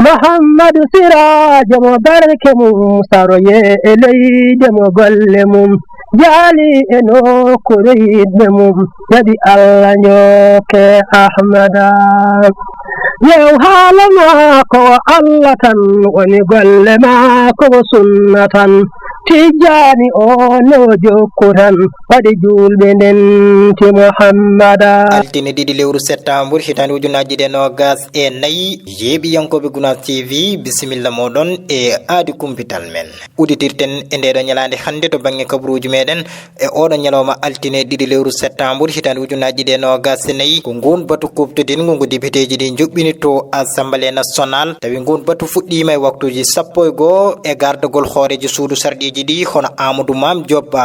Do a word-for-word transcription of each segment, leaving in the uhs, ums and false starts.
Muhammadu Siraajo mo barke mum saroye e leyde mo golle mum jaali e nokkuure yiɗɓe mum, jaɓi Allah njokke Ahmada. Yew haala maako o Allah tan woni golle maako o sunna tan. Tijjaani o no jokku tan waɗi juulɓe ndenti Muhammada. Altine ɗiɗi lewru septembre hitaande ujunaaji ɗiɗi e noogas e nayi, yeeɓiyankooɓe Gunaas T V, bisimilla mooɗon e aadi kumpital men. Udditirten e ndeeɗo ñalaande hannde to bannge kabaruuji meɗen e oɗo ñalawma altine ɗiɗi lewru septembre hitaande ujunaaji ɗiɗi e noogas e nayi. Ko nguun batu kuuɓtodingu ngu depiteeji ɗi njuɓɓini to Assemblée nationale. Tawi nguun batu fuɗɗiima e waktuuji sappo e goo e gardagol hooreejo suudu sarɗiiji ɗi hono Amadou Mame Diop.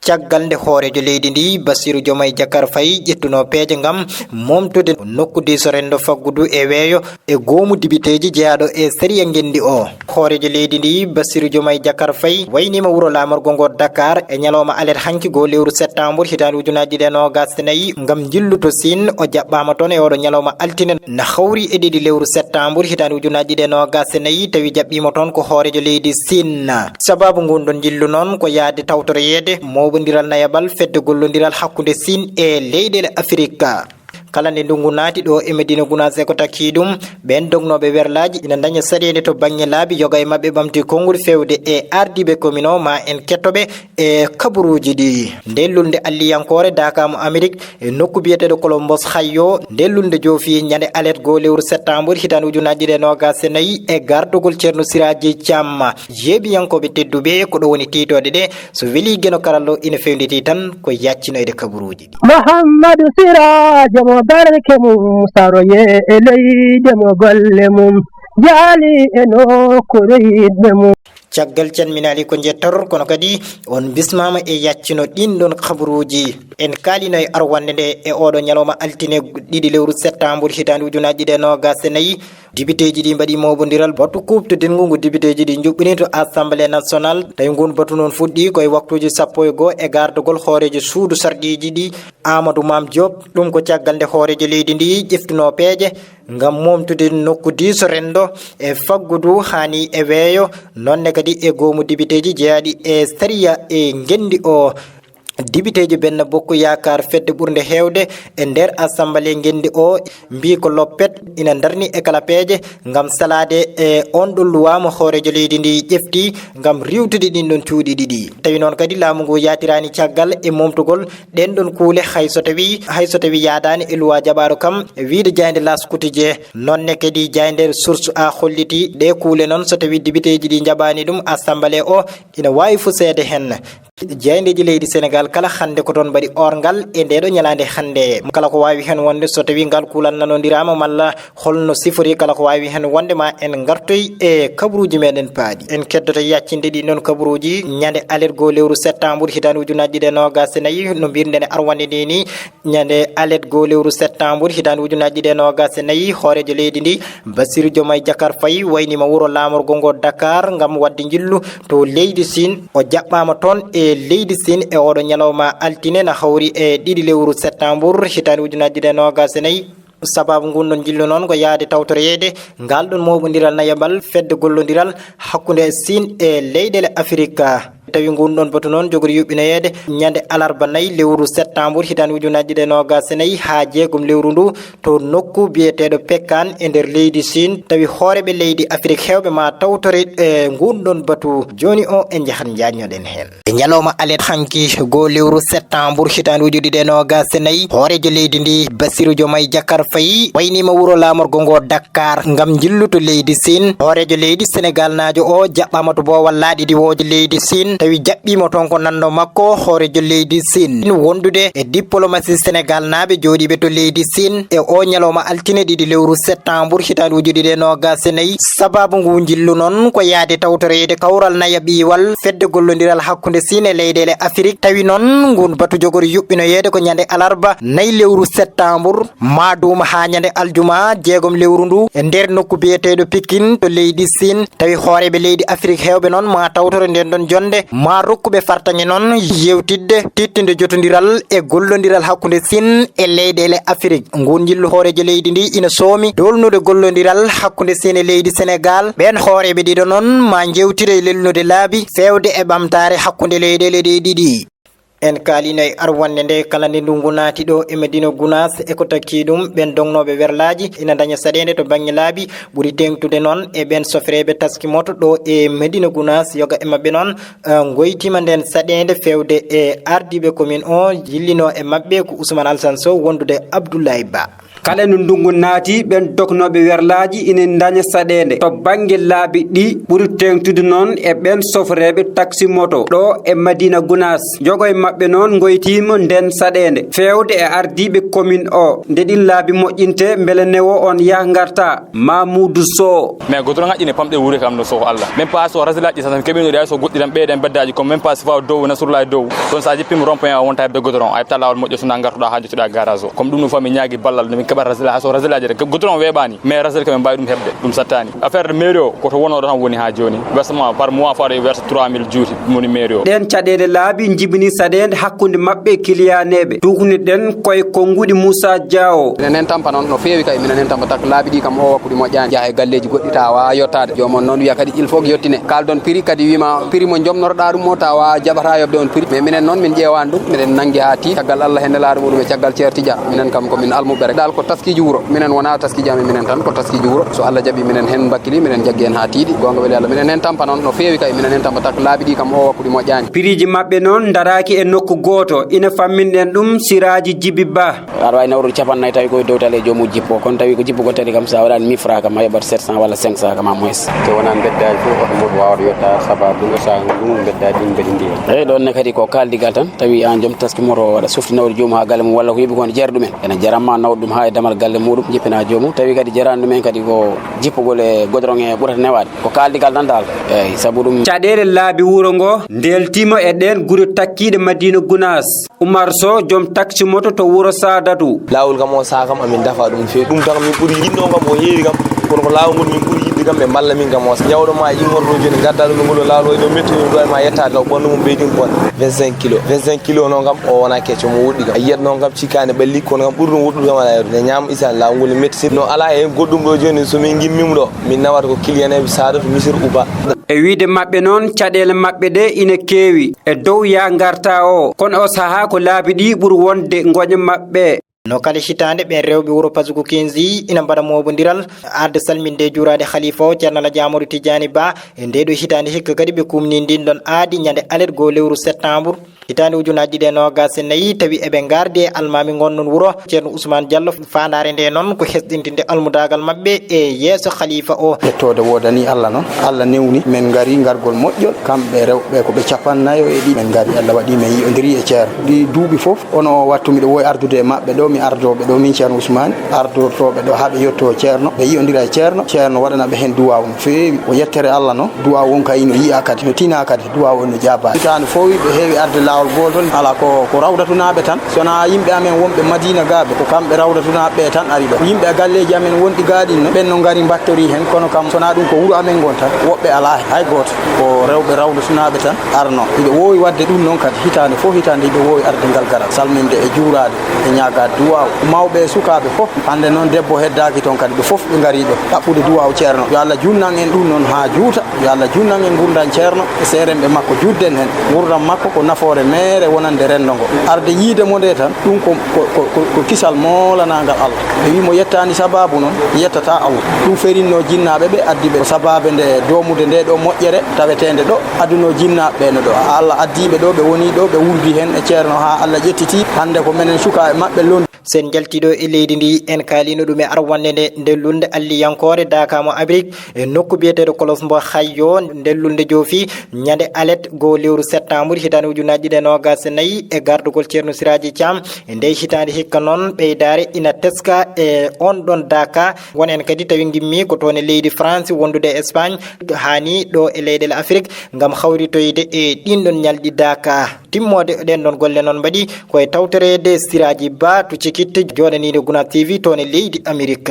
Caggal nde hooreejo leydi ndi, Bassirou Diomaye Diakhar Faye, ƴettunoo peeje ngam momtude nokku diiso renndo faggudu e weeyo e goomu dibiteeji jeyaaɗo e sariya ngenndi o. Hooreejo leydi ndi, Bassirou Diomaye Diakhar Faye, wayniima wuro laamorgo ngo Dakar e ñalawma alet hanki goo lewru septembre hitaande ujunaaji ɗiɗi e noogas e nayi ngam njillu to Siin. O jaɓɓaama toon e oɗo ñalawma altine na hawri e ɗiɗi lewru septembre hitaande ujunaaji ɗiɗi e noogas e nayi, tawi jaɓɓiima toon ko hooreejo leydi Siin. Sababu ngun ɗon njillu noon ko yahde tawtoroyeede mooɓondiral nayaɓal fedde gollondiral hakkunde Siin e leyɗeele Afirika. Kala nde ndunngu naati ɗo e Medina Gunaas e ko takki ɗum, ɓeen dognooɓe werlaaji ina ndaña saɗeende to bannge laabi. Yoga e maɓɓe ɓamti konngol feewde e ardiiɓe commune o, ma en ketto ɓe e kabaruuji ɗi. Nde lulnde alliyankoore daakaama Amerik e nokku biyeteeɗo Columbus, Ohio, nde lulnde joofi ñande alet goo lewru septembre hitaande ujunaaji ɗiɗi e noogas e nayi e gardogol Ceerno Siraaji Caam. Yeeɓiyankooɓe tedduɓe, ko ɗo woni tiitooɗe ɗe. So welii Geno Karallo ina fewnditii tan ko yaccinoyde kabaruuji ɗi. Muhammadu Siraajo mo barke mum saroye e leyde mo golle mum jaali e nokkuure yiɗɓe mum. Caggal calminaali ko njettor, kono kadi on bismaama e yaccino ɗin ɗon kabaruuji. En kaalino e arwannde nde e oɗo ñalawma altine ɗiɗi lewru septembre hitaande ujunaaji ɗiɗi e noogas e nayi. Dibiteeji ɗi mbaɗi mooɓondiral batu kuuɓtodingu ngu dibiteeji ɗi njuɓɓini to Assemblée nationale. Tawi ngun batu noon fuɗɗi ko e waktuuji sappo e goo e gardogol hooreejo suudu sarɗiiji ɗi, Amadou Mame Diop. Ɗum ko caggal nde hooreejo leydi ndi ƴeftunoo peeje ngam momtude nokku diiso renndo e faggudu haani e weeyo, noonne kadi e goomu dibiteeji jeyaaɗi e sariya e ngenndi o. Dibiteejo Benno Bokk Yaakaar fedde ɓurnde heewde e nder Assemblée ngenndi o mbii ko loppet ina ndarni e kala peeje ngam salaade e on ɗon luwaa mo hooreejo leydi ndi ƴefti ngam riiwtude ɗin ɗon cuuɗi ɗiɗi. Tawi noon kadi laamu ngu yaatiraani caggal e momtugol ɗen ɗon kuule, hay so tawi, hay so tawi yaadaani e luwaa jaɓaaɗo kam, e wiyde jaaynde L'As Quotidien. Noonne kadi jaaynde Source A holliti ɗe kuule noon, so tawi dibiteeji ɗi njaɓaani ɗum, Assemblée o ina waawi fuseede heen. Jaayndeeji leydi Senegaal kala hannde ko toon mbaɗi orngal e ndeeɗo ñalaande hannde. Kala ko waawi heen wonde, so tawi ngal kuulal nanondiraama malla holno sifori, kala ko waawi heen wonde, ma en ngartoy e kabaruuji meɗen paaɗi. En keddoto yaccinde ɗi noon kabaruuji ñande alet goo lewru septembre hitaande ujunaaji ɗiɗi e noogas e nayi, no mbirɗen e arwannde ndi ni. Ñande alet goo lewru septembre hitaande ujunaaji ɗiɗi e noogas e nayi, hooreejo leydi ndi, Bassirou Diomaye Diakhar Faye, wayniima wuro laamorgo ngo Dakar ngam waɗde njillu to leydi Siin. O jaɓɓaama toon e leydi Siin e oɗo ñalawma altine, na hawri e ɗiɗi lewru septembre hitaande ujunaaji ɗiɗi e noogas e nayi. Sababu ngun ɗon njillu noon ko yahde tawtoreede ngal ɗon mooɓondiral nayaɓal fedde gollondiral hakkunde Siin e leyɗeele Afirika. Tawi ngun ɗon batu noon jogori yuɓɓinoyeede ñande alarba nayi lewru septembre hitaande ujunaaji ɗiɗi e noogas e nayi haa jeegom lewru ndu to nokku biyeteeɗo Pekkan e nder leydi Siin. Tawi hooreeɓe leydi Afirika heewɓe ma tawtore e ngun ɗon batu. Jooni o en njahan njaajnoɗen heen. E ñalawma alet hanki goo lewru septembre hitaande ujuɗi ɗiɗi e noogas e nayi, hooreejo leydi ndi Bassirou Diomaye Diakhar Faye wayniima wuro laamorgo ngo Dakar ngam njillu to leydi Siin. Hooreejo leydi Senegaalnaajo o jaɓɓaama to boowal laaɗe diwooje leydi Siin, tawi jaɓɓiima toon ko nanndo makko hooreejo leydi Siin wondude e diplomasi Senegaalnaaɓe jooɗiiɓe to leydi Siin e o ñalawma altine ɗiɗi lewru septembre hitaande ujuɗi ɗiɗi e noogas e nayi. Sababu ngu njillu noon ko yahde tawtoreede kawral nayaɓiiwal fedde gollondiral hakkunde Siin e leyɗeele Afirika. Tawi noon ngun batu jogori yuɓɓinoyeede ko ñande alarba nayi lewru septembre, maa duuma haa ñande aljuma jeegom lewru ndu e nder nokku biyeteeɗo Pikin to leydi Siin. Tawi hooreeɓe leydi Afirika heewɓe noon ma tawtoro nden ɗon jonnde Ma rokkuɓe fartaŋŋe noon yewtidde tittunde jotondiral e gollondiral hakkunde Siin e leyɗeele Afirik. Nguun njillu hooreejo leydi ndi ina soomi doolnude gollondiral hakkunde Siin e leydi Senegaal. Ɓeen hooreeɓe ɗiɗo noon ma njewtide e lelnude laabi feewde e ɓamtaare hakkunde leyɗeele ɗe ɗiɗi. En kaalino e arwannde nde kala nde ndunngu naati ɗo e Medina Gunaas e ko takki ɗum ɓeen dognooɓe werlaaji ina ndaña saɗeende to bannge laabi. Ɓuri teeŋtude noon e ɓeen sofereeɓe taski moto ɗo e Medina Gunaas, yoga e maɓɓe noon, eh, ngoytiima ndeen saɗeende feewde e ardiiɓe commune o, jillino e maɓɓe ko Ousmane Alassane Sow wondude Abdoulaye Ba. Kala no ndunngu naati, ɓeen dognooɓe werlaaji ina ndaña saɗeende to bannge laabi ɗi. Ɓuri teeŋtude noon e ɓeen sofereeɓe taksi moto ɗo e Madina Gunaas. Yoga e maɓɓe noon ngoytiima ndeen saɗeende feewde e ardiiɓe commune o. Nde ɗiin laabi moƴƴinte, mbele newo on yah ngarta. Mamoudou Sow. Mais goudron ngaji ne pamɗe wure kam no Sow Allah. Même pas so rasilaaji tan keɓino ɗe so goɗɗi tan ɓeyɗen beddaaji comme même pas so fawa dow Nasrullah dow. Ɗon sa jippima rond-point o wonta hebde goudron. A heɓta laawol moƴƴo so na ngartuɗa ha jottuɗa garage o. Comme ɗum ɗum fof min ñaagi ballal no min keɓa rasilaaji, ha so rasilaaji tan goudron weeɓani. Mais rasil ko min mbawi ɗum heɓde. Ɗum sattani. Affaire de mairie o ko to wonoɗo tan woni ha joni. Versement par mois fo aɗa verse trois mille juuti woni mairie o. Ɗeen caɗeele laabi njibini saɗeende hakkunde maɓɓe e kiliyaneeɓe. Tuukniɗen koye konnguɗi Moussa Diaw. Minen en tampa noon no feewi kay, minen en tampa tak laabi ɗi kam o wakkude moƴƴaani. Yaha e galleeji goɗɗi tawa a yottaade. Joomum noon wiya kadi il faut yottine. Kaaldon prix kadi wima prix mo jomnorɗa ɗum o tawa jaɓata yoɓde on prix. Mais minen noon min ƴeewaani ɗum, miɗen nanngi haa tiiɗi. Caggal Allah e Nelaaɗo muɗum e caggal Ceerti Dia. Minen kam ko min almuɓɓe rek. Dal ko taskiiji wuro. Minen wona taskiiji amen minen tan, ko taskiiji wuro. So Allah jaɓi minen heen mbakkili, minen njaggi heen haa tiiɗi. Goonga weli Allah, minen heen tampa noon no feewi kay, minen heen tampa tak laabi ɗi kam o wakkude moƴƴaani. Piriiji maɓɓe noon ndaraaki e nokku gooto. Ina famminɗen ɗum Siraaji Jibi Ba. Aɗa waawi nawrude capannayyi tawi koye dow tali e joomum jippo. Kono tawi ko jippugol tali kam, so a waɗaani mille francs kam, a yoɓat sept cents walla cinq cents kam à moins. Te wonaa mbeddaaji fof oto moto waawata yetta sababu ɗum, so ndunngu mbeddaaji ɗum mbeɗi ndiyam. Eeyi, ɗoon ne kadi ko kaaldigal tan. Tawi aan joom taski moto waɗa softi nawde joomum haa galle mum walla ko heɓi ko ne jeera ɗumen. Ene jeeraa ma nawde ɗum haa e damal galle muɗum, jippina joomum. Tawi kadi jeeraani ɗumen kadi ko jippugol e goudron e ɓurata newaade. Ko kaaldigal tan dal. Eeyi, sabu ɗum. Caɗeele laabi wuro ngo ndeeltiima e ɗeen gure takkiiɗe Madina Gunaas. Oumar Sow, joom taksi moto to wuro Saadatu. Laawol kam o saha kam amin dafa ɗum feewi. Ɗum tan min ɓuri yiɗno kam o heewi kam. Kono ko laawol ngol min ɓuri yiɗde kam ɓe mballa min kam o saha. Jawɗo ma e immorɗo jooni gadda ɗum ngol laawol o metti ɗum ɗo e ma yettaade kam ɓanndu mum ɓeydi ɗum bonde. Vingt-cinq kilos. Vingt-cinq kilos noon kam o wona kecco mo woɗɗi kam. A yiyat noon kam cikkaani ɓalli kono kam ɓuri ɗum woɗɗude kam alaa e ne ñaama isaan laawol ngol metti. No alaa heen goɗɗum ɗo jooni so min ngimmimo ɗo. Min nawata ko kiliyaneeɓe Saadatu, Misir, Uba. E wiyde maɓɓe noon, caɗeele maɓɓe ɗe ina keewi e dow yah ngarta o. Kono o sahaa ko laabi ɗi ɓuri wonde ngoƴa maɓɓe. No kala hitaande, ɓeen rewɓe wuro Pazugu Kinzi ina mbaɗa mooɓondiral arde salminde e juuraade Khalifa o, Ceerno Alhaji Amadou Tidiani Ba. E ndee ɗoo hitaande hikka kadi ɓe kuumni ndin ɗon aadi ñande alet goo lewru septembre. Hitaande ujunaaji ɗiɗi e noogaas e nayi, tawi eɓe ngardi e almaami ngon noon wuro Ceerno Ousmane Diallo. Faandaare nde noon ko hesɗintinde almudaagal maɓɓe e yeeso Khalifa o. Ƴettoode woodani Allah noon. Allah newni men ngari ngargol moƴƴol. Kamɓe rewɓe ko ɓe capannayo e ɗiɗi. Men ngari, Allah waɗi men yi'ondiri e Ceerno. Ɗi duuɓi fof, ono wattu miɗo woowi ardude e maɓɓe ɗo, mi ardooɓe ɗo, min Ceerno Ousmane, ardotooɓe ɗo haa ɓe yetto Ceerno, ɓe yi'ondira e Ceerno. Ceerno waɗana ɓe heen duwaawu no feewi. Ko yettere Allah noon. Duwaawu on kay no yi'a kadi, no tina kadi. Duwaawu on no jaabaa. Hitaande fof ɓe heewi arde laawol gootol, alaa ko, ko rawdatunaaɓe tan. So wonaa yimɓe amen wonɓe Madiina gaaɓe, ko kamɓe rawdatunaaɓe ɓe tan ari ɗo. Yimɓe e galleeji amen wonɗi gaaɗin no, ɓen no ngari mbattori heen, kono kam so wonaa ɗum ko wuro amen ngon tan, woɓɓe alaa heen hay gooto. Ko rewɓe rawdatunaaɓe tan arno. Hiɓe woowi waɗde ɗum noon kadi hitaande fof hitaande hiɓe woowi arde ngal garal, salminde e juuraade e ñaagaade duwaaw. Mawɓe e sukaaɓe fof, hannde noon debbo heddaaki toon kadi, ɓe fof ɓe ngarii ɗo ɗaɓɓude duwaaw Ceerno. Yo Allah junnan en ɗum noon haa juuta. Yo Allah junnan en ngurndan Ceerno e seerenɓe makko, juutden heen. Ngurndan makko ko nafoore meere wonande renndo ngo. Arde yiide mo nde tan, ɗum ko, ko, ko, ko, ko kisal moolanaangal Allah. Ɓe wii mo yettaani sabaabu noon, yettataa Allah. Ɗum ferinnoo jinnaaɓe ɓe, addi ɓe ko sabaabe nde doomude nde ɗo moƴƴere taweteende ɗo, adunoo jinnaaɓe ɓe no ɗo. Allah addii ɓe ɗo, ɓe wonii ɗo, ɓe wurdi heen e Ceerno haa Allah ƴettiti. Hannde ko menen sukaaɓe maɓɓe lon. Sen njaltii ɗo e leydi ndi, en kaalino ɗum e arwannde nde, ndellulde alliyankoore Daaka mo Amérique e nokku biyeteeɗo Kolos mbo Hayyo, ndellulde joofi ñande alet goo lewru septembre hitaande ujunaaji ɗiɗi e noogaas e nayi e gardugol Ceerno Siraaji Caam. E nde hitaande hikka noon, ɓeydaare ina teska e on ɗon Daaka. Wonen kadi tawi ngimmi ko toon e leydi France, wondude e Espagne, haa ni ɗo e leyɗeele Afrik, ngam hawritoyde e ɗin ɗon ñalɗi Daaka. Timmoode ɗen ɗon golle noon mbaɗi ko e tawtoreede Siraaji Ba to Cikitte, jooɗaniiɗo Gunaas T V toon e leydi Amerik.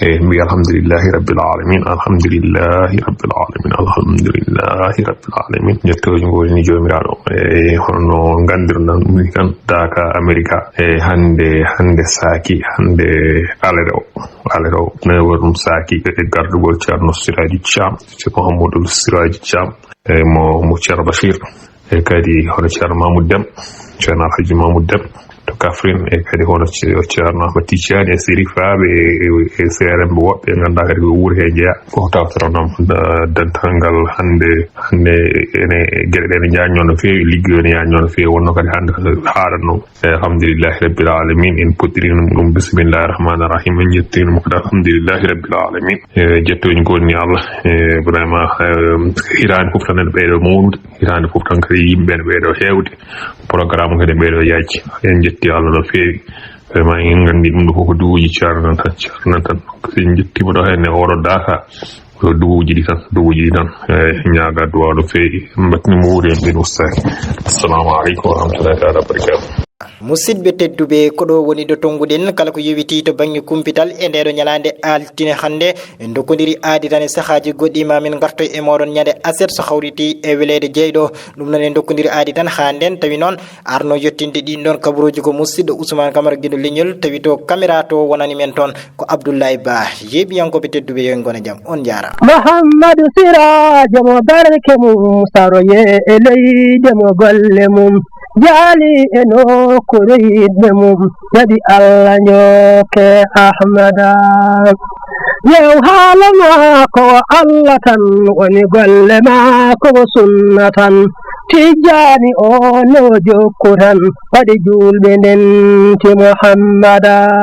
E mbi alhamdulillahi rabbil alamin, alhamdulillahi rabbil alamin, alhamdulillahi rabbil alamin. Jettooji ngoni ni Joomiraaɗo. E hono no nganndirɗon ɗum ni tan, daaka Amerika. E hannde, hannde saaki, hannde alere o. Alere o, ne waɗi ɗum saaki e gardugol Ceerno Siraaji Caam, Ceerno Mouhamadou Siraaji Caam, e mo, mo Ceerno Bachir. E kadi hono Ceerno Mamoud Dem, Ceerno Alhaji Mamoud Dem to Kaffrine, e kadi hono Ce-, Ceerno Ahmad Tijjani e Serifaaɓe e, e, e seeremɓe woɓɓe ɓe ngannduɗaa kadi ko wuuro he njeyaa. Ko tawtoron noon, eh, dental ngal hannde, hannde ene, geɗe ɗe ne njaajnoo no feewi, liggeyo ne yaajnoo no feewi, wonno kadi hannde haaɗatnoo. Eh, alhamdulillahi rabbil alamin, en puɗɗirino ɗum bismillahi rahmani rahim, en njettirino mo kadi alhamdulillahi rabbil alamin. Eh, jettooji ngoni ni Allah, eh, vraiment, eh, hitaande fof tan ene ɓeydo mawnude, hitaande fof tan kadi yimɓe ene ɓeydo heewde, programme kadi ɓeydo yaajde. En jetti Allah no feewi. Vraiment, en nganndi ɗum ɗo fof ko duwuuji ceerno nan tan, ceerno nan tan. En njettiima ɗo heen e oɗo daaka, ko duwuuji ɗi tan, duwuuji ɗi tan. Eh, ñaaga duwaaw no feewi, mbatni mo wuuri en ɓeen ustaaki. Assalamu aleykum wa rahmatullahi taala wa barakatuh. Musidɓe tedduɓe, ko ɗo woni ɗo tonnguɗen kala ko yowitii to bannge kumpital e ndeeɗo ñalaande altine hannde. En ndokkodiri aadi tan e sahaaji goɗɗi, ma min ngartoy e mooɗon ñande aset so hawritii e weleede jeyɗo. Ɗum noon en ndokkodiri aadi tan haa nden, tawi noon arno yettinde ɗin ɗon kabaruuji ko musidɗo Ousmane Camara Guindo Leñol, tawi to caméra to wonani men toon ko Abdoulaye Ba. Yeeɓiyankooɓe tedduɓe, yo en ngone jam, on njaaraama. Muhammadu Siraajo mo barke mum saroye e leyde mo golle mum jaali e nokkuure yiɗɓe mum, jaɓi Allah njokke Ahmada. Yew haala maako o Allah tan woni golle maako o sunna tan. Tijjaani o no jokku tan, waɗi juulɓe ndenti Muhammada.